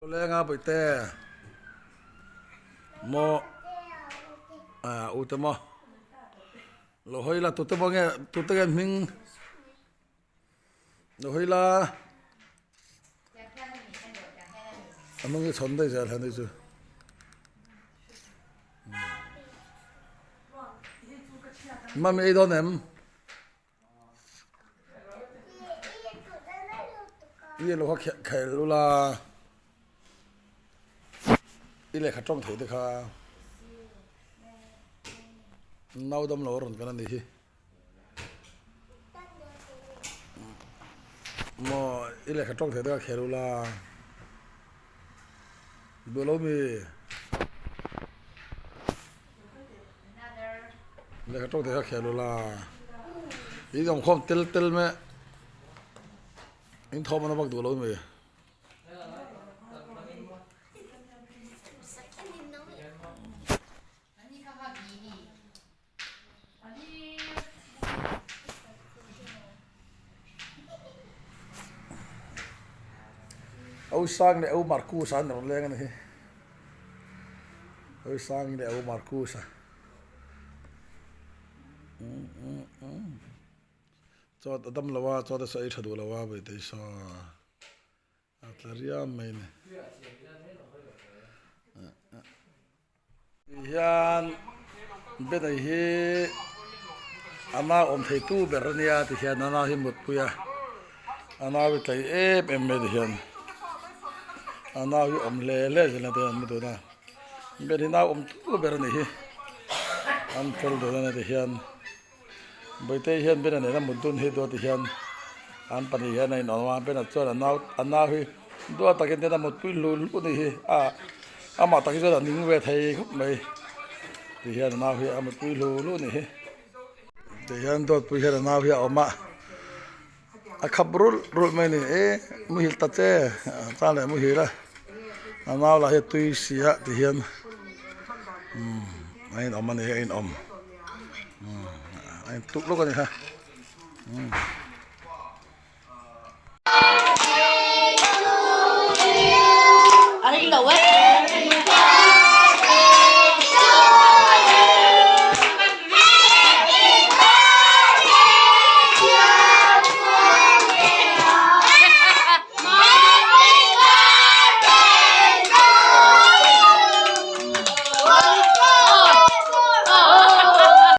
Lenga bawihte maw ah ute maw lo hawi la tute maw nge tute nge hming lo hawi la a hnung hi chhawn daih zel han hi chu. Mami ei dawn em? I lo kha khel ula i lehkha tawng thei te kha nau dam lo a rawn kan a nih hi maw i lehkha tawng thei te kha khel ula duh lo mi. Lehkha tawk te kha khel ula in awm khawm tel tel mai in thawm an vak duh lo mai. Au sang leh au Marcus-a an rawn leng a ni hi. Au sang leh au Marcus-a. Chuan a dam lo a, chuan a sawi tha duh lo a Bawihtei saw a tla riam mai a ni. Hian Benai hi a nau awm thei tu ber a nia ti hian a nau hi mutpui a, a nau hi tlai em em mai ti hian a nau hi awm hle hle zel a ti hian an mu dun a, Ben hi nau awm tu ber a nih hi an fel dun a ni ti hian Bawitei hian Ben a nena mut dun hi duat ti hian an pahnih hian a inawm a, Ben-a chuan a nau a nau hi duat takin ten a mutpui hlu hlu a nih hi a amah tak hi chuan a ning ve thei khawp mai ti hian a nau hi a mutpui hlu hlu a nih hi. Ti hian duatpui hian a nau hi a awm a, a khap rulh rulh mai a ni e muhil ta che a tan leh muhil a, a nau lah hi a tui si a ti hian umm a inawm a ni a inawm umm a intuk lawk a ni kha umm.